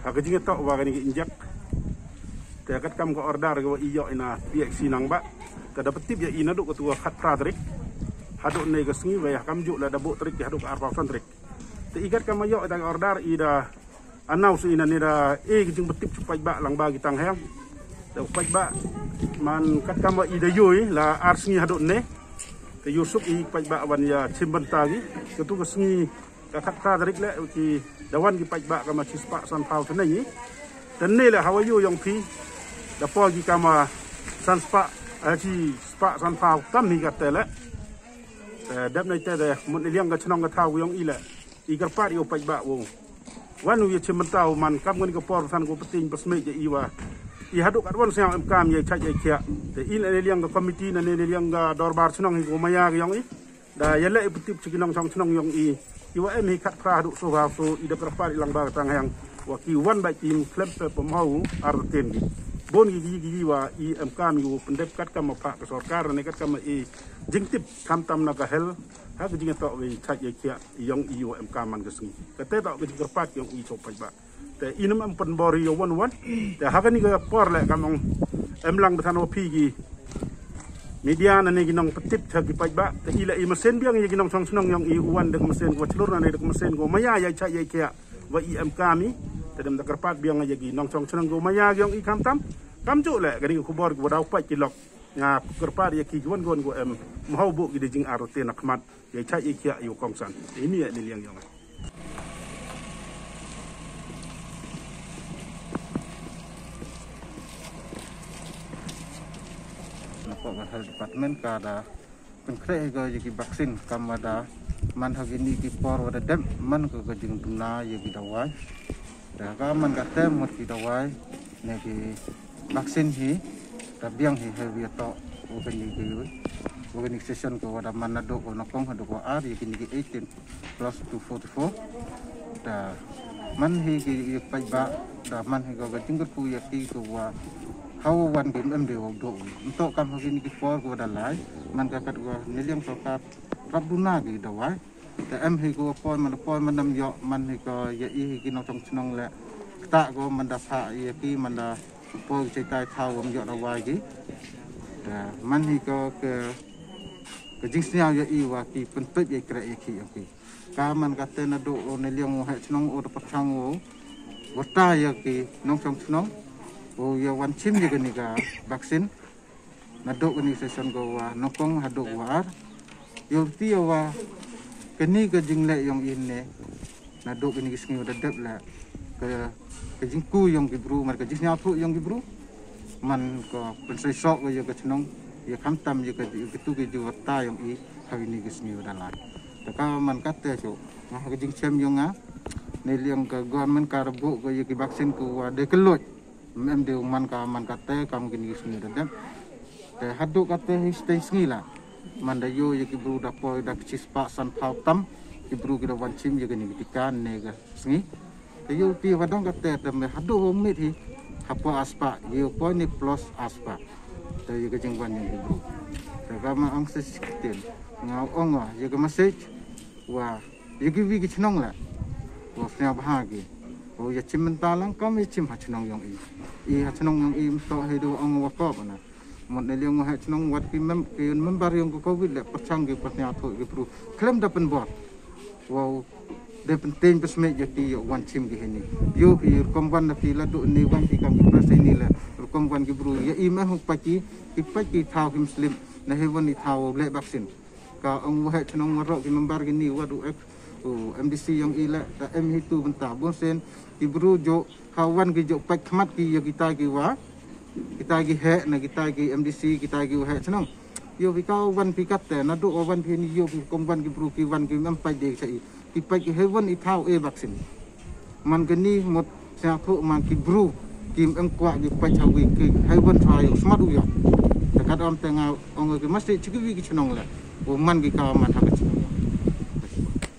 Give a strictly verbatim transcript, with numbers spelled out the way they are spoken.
Ha ka jingtoh wa kani ka injek, te katkam ka order ka wa i yoh i na P H C Nangbah, ka da pyntip ya i nadooh ka tu wa khatphra tarik hadooh ne ka sngi, wa ya kamjooh la da booh tarik ya hadooh ka arphaw san tarik. Te i katkam wa yoh i ta ka order, i da announce i na ne da e ka jingpyntip cha u paidbah lang ba ki tang hiang. Te u paidbah man katkam wa i da yoh i la ar sngi hadooh ne, te yoh suk i paidbah wan ya chimbynta ki. Ka tu ka sngi ka khatphra tarik le ki da wan ki paidbah ka ma chispah sanphaw tnai i. Te ne le ha wa yoh yong phi da poi ki ka ma sanspah, eh, chispah sanphaw tam hi ka te le. Te dep nai te de mut ne liang ka chnong ka thaw yong i le, i kyrpad ya u paidbah wow wan u ya chimbynta u man kam kani ka por san ko pyntip pynsmit ya i wa i hadooh katwan sñiaw em kam ya chait ya khiah. Te i ne liang ka committee na ne liang ka dorbar chnong hi ko maya ka yong i da ya le i pyntip cha ki nongchong chnong yong i, i wa em hi khatphra hadooh soo phaw soo, i da kyrpad i lang ba ka tang hiang wa ki wan ba ki khlem pep pynmhaw ar ten ki. Boon ki ki ki wa i em kam i u pyndep katkam wa phah ka sorkar ne katkam i jingtip khamtam na ka health ha ka jingtoh wa i chait ya khiah yong i wa em kam man ka sngi. Ka te toh ka jingkyrpad yong i cha u paidbah. Te i nam em pynbor i ya wan wan. Te ha kani ka por le kam ong em lang ba than wa phi ki media na ne ki nongpyntip cha ki paidbah. Te i le i masen biang ya ki nongchong chnong yong i u wan da ka masen ko wa chlur na ne da ka masen ko maya ya chait ya khiah wa i em kam i. Te dem da kyrpad biang ya ki nongchong chnong ko maya yong i khamtam. Kamjooh le kani ka khubor ko wa daw pait ki lok. Nga kyrpad ya ki wan wan ko em mhaw booh ki da jingar te na khmat ya chait ya khiah ya u kongsan. Ini ya ne liang yong. Na pok ka health department ka da pynkhreh hi ko ya ki vaccine kam wa da man ha kini ki por wa da dep man ko ka jingduna ya ki dawai. Da ka man ka te mut ki dawai ne ki vaccine hi da biang hi ha wi toh wa kani ki, wa kani session ko wa da man nadooh ko nyngkong hadooh ko ar ya kini ki eighteen plus to forty-four. Da man hi ki ya paidbah, da man hi ko ka jingkyrkhu ya ki ko wa ha wa wan ki em de wa dooh. Ntoh kam ha kini ki por ko wa da lai man ka kat wa ne liang sorkar rap duna ki dawai. Te em hi ko wa poi man poi man nam yoh man hi ko ya i hi ki nongchong chnong le kata ko man da phah ya ki man da poi ki chaitai thaw wa em yoh dawai ki. Te man hi ko ka, ka jingsñiaw ya i wa ki pyntip ya i kreh ya ki yong ki. Ka man ka te nadooh u ne liang u heh chnong u da pyrchang u warta ya ki nongchong chnong u ya wan chim ya kani ka vaccine. Nadooh kani session ko wa nyngkong hadooh wa ar. Yoh ti ya wa kani ka jingleh yong i ne nadooh kani ka sngi wa da dep le ka, ka jingku yong ki bru man ka jingsñiawthooh yong ki bru man ko pynsei sok ya ka chnong ya khamtam ya ka, ya ka tu ka ju warta yong i ha kani ka sngi wa da lai. Te ka man ka te chu nga ha ka jingchem yong nga ne liang ka government ka da booh ko ya ki vaccine ko wa de ka loit. Em de u man ka man ka te kam kini ki sngi da dep. Te hadooh ka te hi steng sngi la man da yoh ya ki bru da poi da ka chispah sanphaw tam ki bru ki da wan chim ya kani ki tika ne ka sngi. Te yoh ti wa dang ka te te me hadooh wa mit hi ha poi arspah yoh poi ni plus arspah. Te ya ka jingwan yong ki bru te ka ma ong se sik ten nga ong wa ya ka message wa ya ki wi ki chnong le wa sñiaw bha ki. Wa ya chimbynta lang kam ya chim ha chnong yong i. I ha chnong yong i mtoh hi du ong wa kop na. Mut ne liang u heh chnong wat ki mem-, ki member yong ka covid le pyrchang ki pynsñiawthooh ki bru khlem da pynbor. Wow de pyntip pynsmit ya ki yoh wan chim ki hini. Yoh phi rukom wan na phi la du ni wan phi kam ki press ini le rukom wan ki bru ya i me hu pait ki, ki pait ki thaw ki Muslim na hi wan i thaw le vaccine. Ka ong u heh chnong waroh ki member kini wa du ek u M D C yong i le da em hi tu bynta bun sen ki bru ju ha wan ki ju pait khmat ki ya kita ki wa, kita ki heh na kita ki M D C kita ki wa heh chnong. Yoh phi ka wan phi kat te nadooh wa wan phi ni yoh phi kom wan ki bru ki wan ki em pait de cha i ki pait ki hei wan i thaw e vaccine. Man kani mut sñiawthooh man ki bru ki em kwah ki pait ha wi ki hei wan chwa yoh smat u yoh. Te kat om te nga ong ki masi chi ki wi ki chnong le u man ki ka man ha ka chnong.